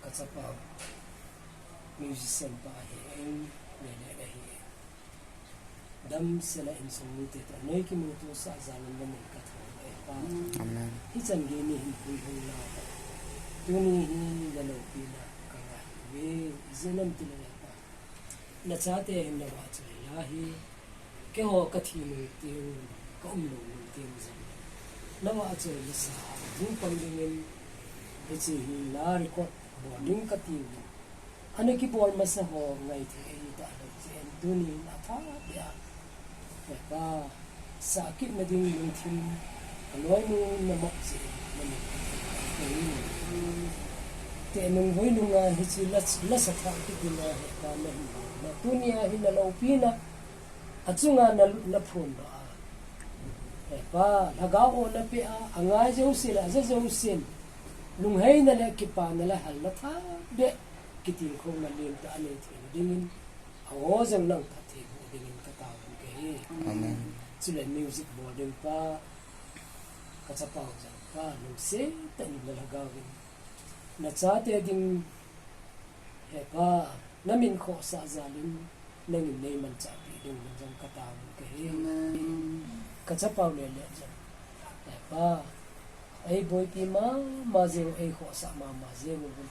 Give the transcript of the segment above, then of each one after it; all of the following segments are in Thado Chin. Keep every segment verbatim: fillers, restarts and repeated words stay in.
Kachapa, musician pa hi, en, le le le hi. Damsel a insung mite toh nei kimuto sah jal in namin kathangvah e Pa. Amen. Hichan gei ni hin pui hung la. Tuni hi naloupina kangai uve, ijeh inem itile Pa, nachate hin navahchoi la hi, keiho kathi nung teng, kaum lou nung teng jong navahchoi masa hung pang dingin, hiche hi la record bol ding kati uvin. Ana kibol masa ho ngaithei ahi talou jeh in tunin athah beh a, e Pa, sah kitna ding lungthim aloinu namat jeh in namin kathangvah e. Te nung voi nunga hiche la, lasa thah kit dinga, e Pa, nahin, na tunia hi naloupina achunga na, naphondoh a, e Pa, lhagao o napeh a, angai jouse le aja jousen, lungheina le kipana le halna thah beh, kitilkhouna len tah anei theina dingin, awo jong nang phatthei boh dingin kataovin kahi. Amen. Chule music bol ding pa, kachapa u jong Pa, lungset tah in nalhagao in, nachate ding, he Pa, namin khohsah jal in, nangin neimanchahpeh dingin jong kataovin kahi. Amen. Kachapa u le le jong, he Pa, eiboipi mama jeng u, eikhohsah mama jeng uvin.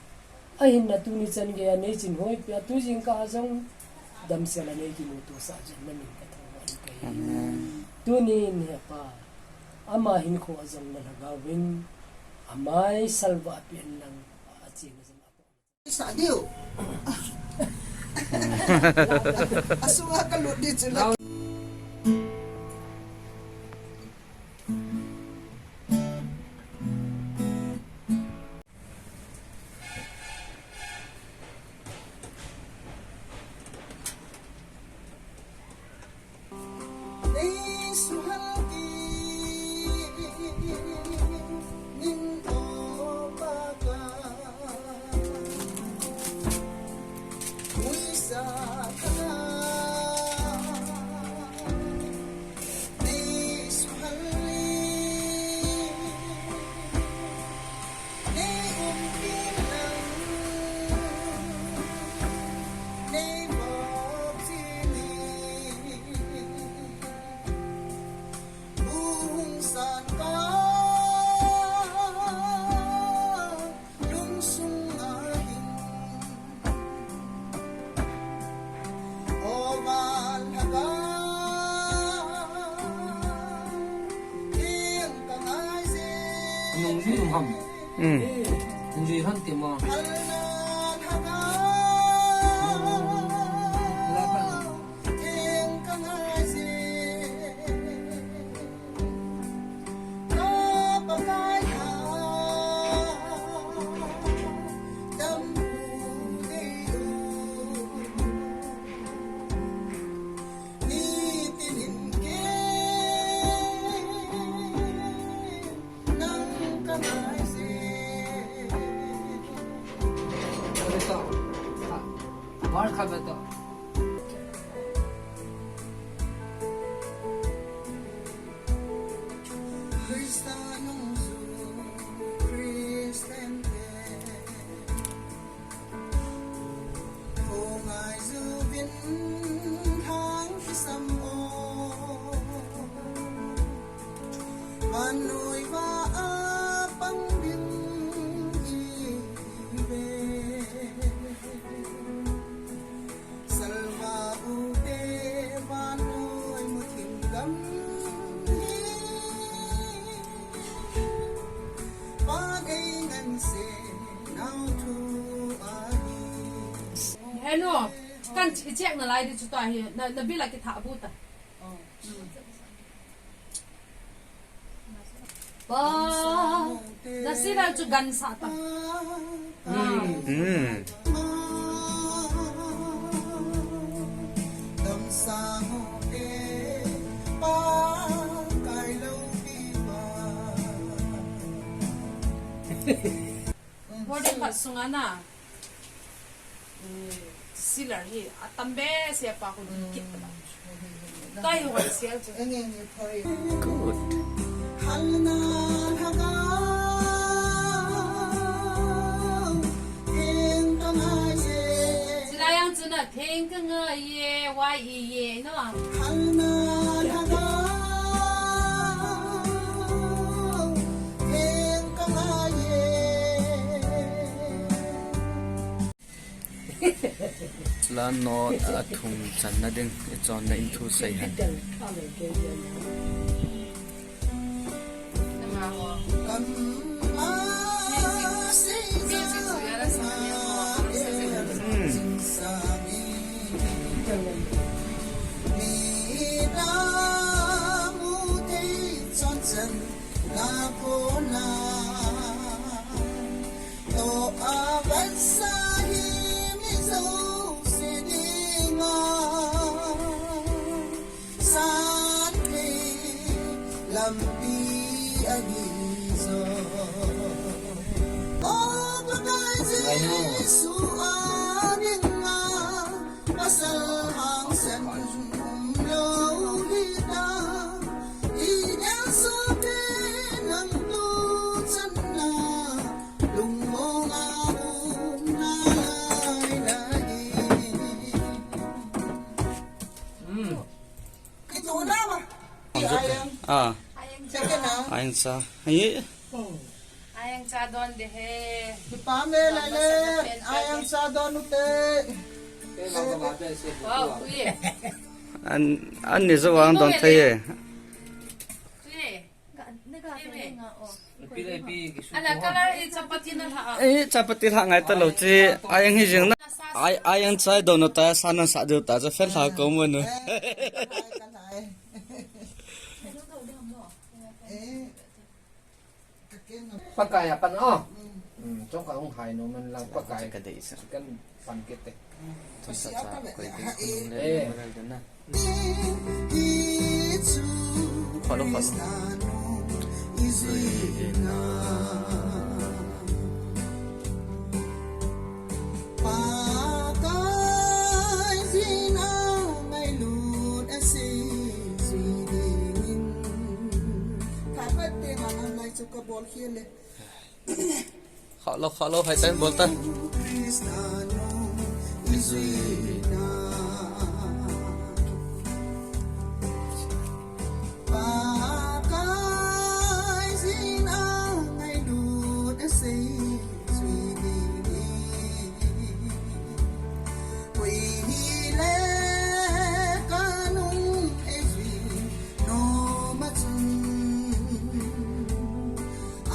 Ahinla tuni chan geiya neichinhoipeh a, tujingkah a jong damsel a neikimuto sah jeh in namin kathangvah in kahi. Amen. Tunin he Pa, ama hinkho a jong nalhagao vin, amai salvah peh in lang, achena jong apoh. Sa diu. Asunga kalut di chu la. Nung jui um ham. Mm. Nung jui han ti ma. Christa nung jui Christian te. Khongai juvin lhang kisam o. Vannoi va a pang ding ihiuve. Salva u te vannoi muthim gam hi. Pa ei ngansen nau thu ahi. Hello, kan chi check na lai di chu ta hi, na, na bila kitha bu ta. Pa, na sila chu gan sa ta. Hmm. Body part sunga na. Eh, sealer hi atam behseh a pa kon kit ta. Kai hoi sial chu. Good. Theng ka ngai ye, wai i ye, no? Halna lhana, theng ka ngai ye. Lan no a thum channa ding, i chonna in thu sei hen. Lampi ahi jo. O Pakai Jesu a dinga, pasal hangsan umlou hita. I gelsoh te nang tu channa, lungmong a umna lai lai. Hmm. Kitu na ma. Ayang. Ah. Second na. Ayang sa. Aye. Ayang sa don de he. Kipa me la le. Ayang sa don u te. Wow, kuye. An, an ni zo wang don thei ye. Kuye. Ala color hi chapati na lha a. Eh, chapati lha ngai ta lo chi. Ayang hi jing na. Ay, ayang chai don u ta, sa nan sa diu ta, cha fel lha ko mo nu. Pakai a pan o. Hmm, chong ka hung hai no man lang Pakai. Ka dei sa. Kan pan kit te. Thun sa sa koi dei kun le Eh. Manal dun na. Follow, follow. Pakai jin a ngailut a sei sei dingin. Ka pat te ma ngai chu ka bol khia le. Khalo, khalo, hai time bol ta.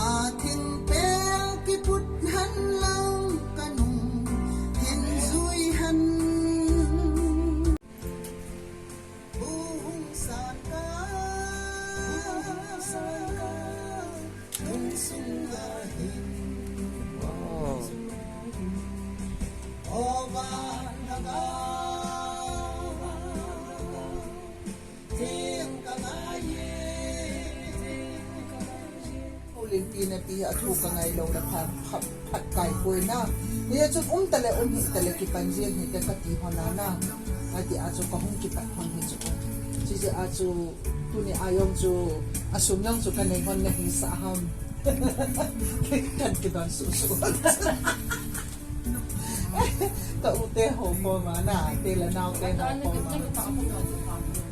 A thingpel kiput hen lang ka nung hin jui hen. Bu hung san ka, bu hung san ka, lung sung a hin. Wow. O van na ka. Ulinpi na pi a thu ka ngai lo la phat, phat, phat kai poi na. Ni a chun um ta le, um hi ta le kipan jeng hi te ka ti hon a na. A ti a chu ka hung kipat hon hi chu. Chi chi a chu tuni a jong chu a sum jong chu ka nei hon na hi sa ham. Kan kidon su su. Ka u te ho po ma na, te le nao te ho po ma.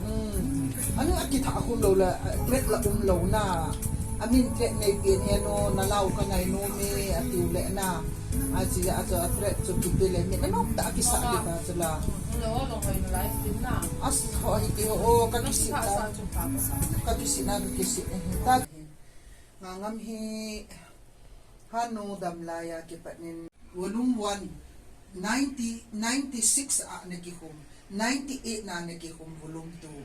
Hmm. Anu a kitha hum lo la, threat la um lo na. A min threat nei pi he no, na lau ka ngai no mi, a tiu le na. A chi a chu a threat chu kipe le mi, na nok ta kisa kita chu la. As ho hi ti ho, o, ka kisi na. Ka kisi na, ka kisi na. Ta. Nga ngam hi hanu dam lai a kipat nin. Volume one, ninety, ninety-six a na kihum, ninety-eight na na kihum, volume two.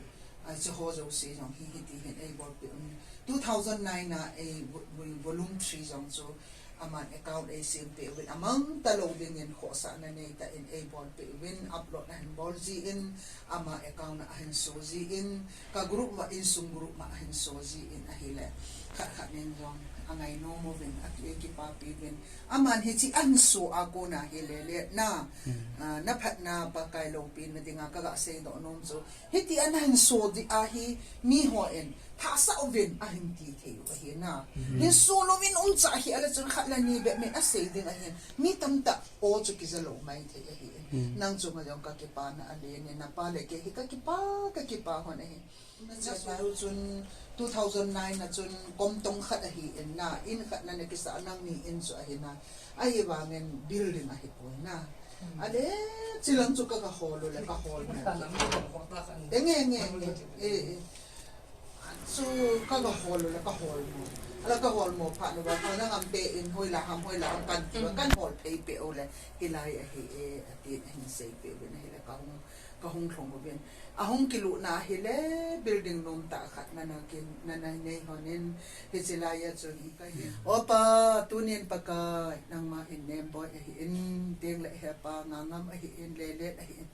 A chu ho jouse jong hi hiti hin ei bol pe un. Two thousand nine na ei vo-, vo-, volume three jong chu aman account ei sem pe uvin, amang ta lo dingin khohsah na nei ta in ei bol pe uvin, upload na hin bol ji in, ama account na ahin so ji in, ka group ma, insung group ma ahin so ji in ahile. Khat khat nin jong. Angai nom uvin, akipapi uvin. Aman hiche ahinso a kona hi Lelet na, ah, naphatna Pakai loupina dinga kaga seidoh nom chu. Hiti ana hinso dia hi mihon thahsah uvin ahin ti thei u ahi na. Hinso louvin umcha hi ahile chun khat le ni bep min asei ding ahin. Mi tamtah o chu kija lou mai thei ahi. Nang chunga jong kakipana alen e, napa le kei hi kakipa, kakipa hon ahi. Nachun two thousand nine na chun kom tong khat ahin na, in khat na nakisah nangni in chu ahi na. Ahivangin building ahipoi na. Ale, chilang chu kaga hol u le kahol mo. Enge, enge, enge. Eh, eh. Chu kaga hol u le kahol mo. Ala kahol mo phat uva, ka nangam te in hoila ham, hoila ham kan ti uva, kan hol phei peh u le. Hilai ahi e, atin ahin seipeh uvin ahile kahung, kahung lhung uvin. Ahung kilutna ahile building nom tah khat nana kin, nana nei hon in, hiche lai a chun kahin. O Pa, tunin Pakai, nangma hin Nemboi ahin, tengle Hepa, Ngangam ahin, Lelet ahin.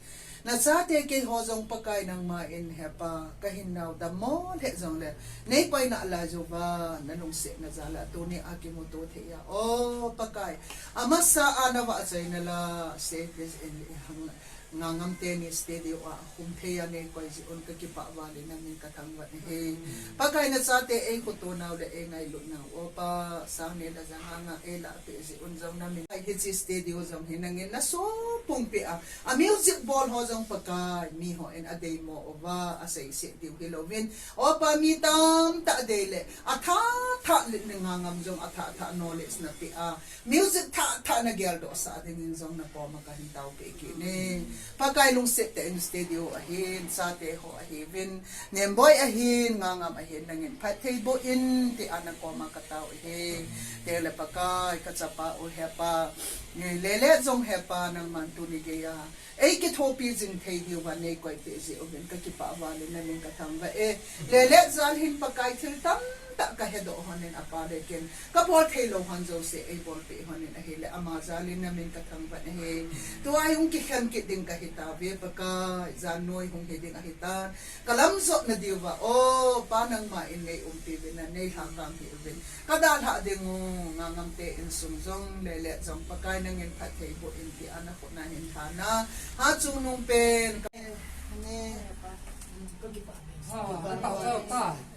Nachate keiho jong Pakai nangma in Hepa, kahin nao dammo lheh jongle, neikoina lai uva, nalungsetna jal a, tuni a kimuto thei a. O Pakai, amasa a navahchoina la, State President in hang Ngangam teni studio a hung thei a neikoi jeh un kakipah val in namin kathangvah e. Pakai nachate eikhoto nau le eingailutna u, O Pa, sang ni le ja nga nga eilahpeh jeh un jong namin. Hiche studio jong hi nangin nasoh pumpi a. A music bol ho jong Pakai, mihon adeimo uva, aseiseh diu hilouvin. O Pa, mi tamtah dei le, athah thah le Ngangam jong athah thah knowledge napeh a. Music thah thah nageldoh sah dingin jong nakoma kahin taopeh kit e. Pakai lungset tah in studio ahin, chate ho ahiuvin, Nemboi ahin, Ngangam ahin, nangin phatthei boh in, tia nakoma katao e. Tengle Pakai, kachapa u Hepa, Lelet jong Hepa, nangman tuni geiya eikithopi jing thei diuva neikoi peh jeh uvin kakipah val in namin kathangvah e. Lelet jal hin Pakai thil tamtah kahedoh hon in apa le ken kabol thei lou hon jouse eibolpeh hon in ahile ama jal in namin kathangvah e. Tua hi hung kikhen kit ding kahi tauve Pakai, jan noi hung hi ding ahitan. Kalamjotna diuva, O Pa nangma in neiumpi uvin, neilhakang hih uvin. Kadalhah ding u, Ngangam te insung jong, Lelet jong Pakai nangin phatthei boh in tia nakhut nahin than a. Ha chungnung pen.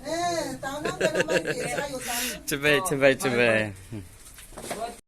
Eh, tao na ka naman, eh, sayo, tao. Chibai, chibai, chibai.